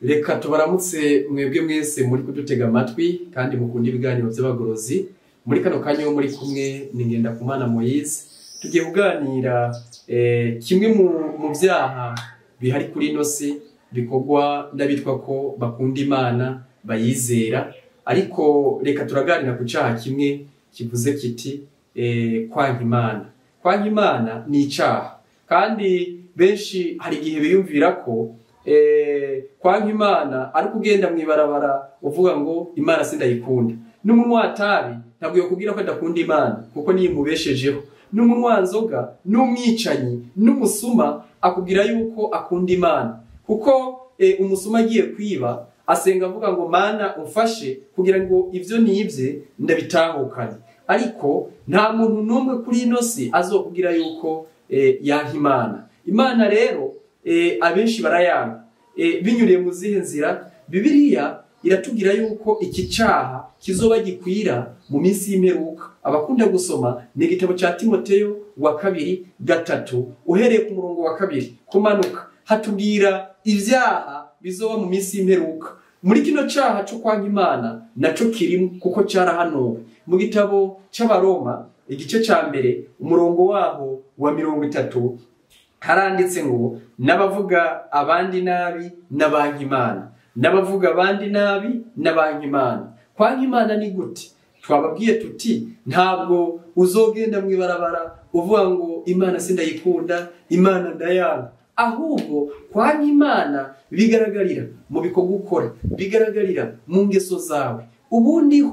Reka tubaramutse mwebwe mwese muri kudutega amatwi kandi mukunda ibiganiro by'abagorozi. Muri kano kanya yo muri kumwe ni Ngendakumana Moise, tugiye kuganira kimwe mu byaha bihari kuri ino si bikorwa n'abitwa ko bakunda Imana bayizera, ariko reka turaganira ku cyaha kimwe kivuze kiti kwanka Imana. Kwanka Imana ni icaha, kandi benshi hari igihe biyumvira ko kwanka Imana ari kugenda mw'ibarabara uvuga ngo Imana sindayikunda. N'umunwa tabi ntabwo yokubwira ko adakunda Imana kuko niyo imubeshejeho. N'umunwa nzoga, n'umwicanyi, n'umusuma akubwira yuko akunda Imana, kuko umusuma agiye kwiba asenga avuga ngo Mana umfashe kugira ngo ivyo nibye ndabitahukane. Ariko nta muntu n'umwe kuri ino si azokubwira yuko yanka Imana. Imana rero abenshi barayanga binyuriye mu zihe nzira? Bibiliya iratubwira yuko iki caha kizoba gikwira mu minsi y'imperuka. Abakunda gusoma ni igitabo ca Timoteyo wa 2:3 uhereye ku murongo wa 2 kumanuka, hatubwira ivyaha bizoba mu minsi y'imperuka. Muri kino caha co kwanka Imana naco kirimo kuko carahanuwe. Mu gitabo c'Abaroma igice ca 1 umurongo waho wa 30 haranditse ngo n'abavuga abandi nabi n'abanka Imana, n'abavuga abandi nabi n'abanka Imana. Kwanka Imana ni gute? Twababwiye tuti ntabwo uzogenda mw'ibarabara uvuga ngo Imana sindayikunda, Imana ndayanga. Ahubwo kwanka Imana bigaragarira mu bikorwa ukora, bigaragarira mu ngeso zawe. Ubundi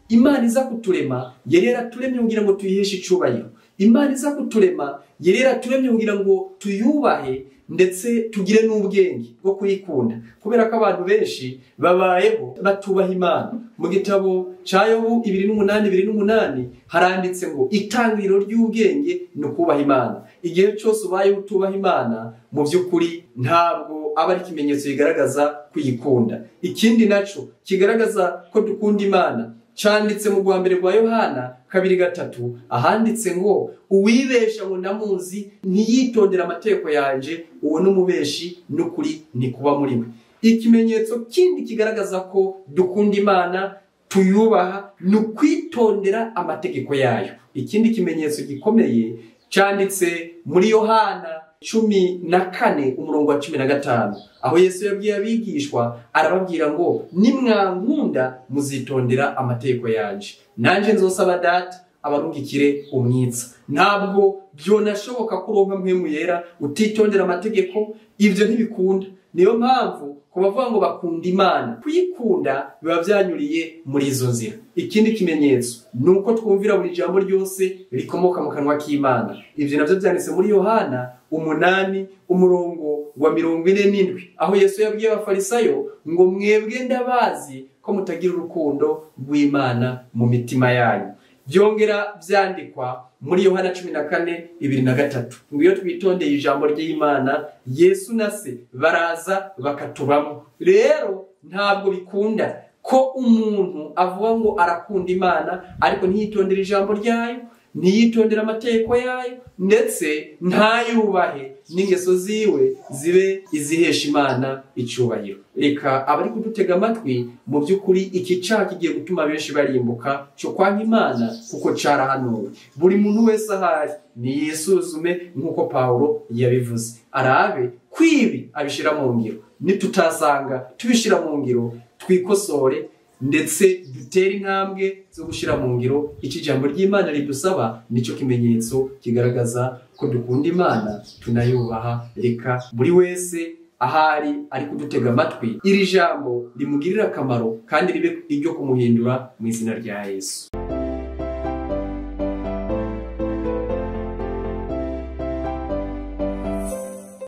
Imana iza kuturema yari yaraturemye kugira ngo tuyiheshe icubahiro. Imana iza kuturema yari yaraturemye kugira ngo tuyubahe ndetse tugire n'ubwenge bwo kuyikunda, kubera ko abantu benshi babayeho batubaha Imana. Mu gitabo ca Yobu 28:28 haranditse ngo itangiriro ry'ubwenge ni ukubaha Imana. Igihe cyose ubayeho utubaha Imana, mu by'ukuri ntabwo aba ari ikimenyetso kigaragaza kuyikunda. Ikindi naco kigaragaza ko dukunda Imana canditse mu rwa mbere rwa Yohana 2:3 ahanditse ngo uwibesha ngo ndamuzi ntiyitondera amategeko yanje, uwo n'umubeshi n'ukuri ntikuba muri we. Ikimenyetso kindi kigaragaza ko dukunda Imana tuyubaha ni ukwitondera amategeko yayo. Ikindi kimenyetso gikomeye canditse muri Yohana 14 umurongo wa 15 aho Yesu yabwiye abigishwa arababwira ngo nimwankunda muzitondera amategeko yanje, nanje nzosaba Data abarungikire umwitsa. Ntabwo byonashoboka kuronka mpwemu yera utitondera amategeko, ivyo ntibikunda. Niyo mpamvu kubavuga ngo bakunda Imana, kuyikunda biba byanyuriye muri izo nzira. Ikindi kimenyetso nuko twumvira buri jambo ryose rikomoka mu kanwa k'Imana. Ivyo navyo byanditse muri Yohana 8 umurongo wa 47 aho Yesu yabwiye abafarisayo ngo mwebwe ndabazi ko mutagira urukundo rw'Imana mu mitima yanyu. Byongera byandikwa muri Yohana 14:23 ngo iyo twitondeye ijambo ry'Imana, Yesu na se baraza bakatubamo. Rero ntabwo bikunda ko umuntu avuga ngo arakunda Imana ariko ntiyitondere ijambo ryayo, ntiyitondere amategeko yayo, ndetse ntayubahe n'ingeso ziwe zibe izihesha Imana icubahiro. Reka abari kudutega amatwi, mu by'ukuri iki caha kigiye gutuma benshi barimbuka cyo kwanka Imana kuko carahanuwe. Buri muntu wese ahari niyisuzume nk'uko Paulo yabivuze, arabe kwibi abishira mu ngiro. Nitutasanga tubishira mu ngiro, twikosore ndetse dutere intambwe zo gushira mu ngiro iki jambo ry'Imana ridusaba. Nico kimenyetso kigaragaza ko dukunda Imana tunayubaha. Reka buri wese ahari ari kudutega amatwi iri jambo rimugirira akamaro kandi ribe iryo kumuhindura mu izina rya Yesu.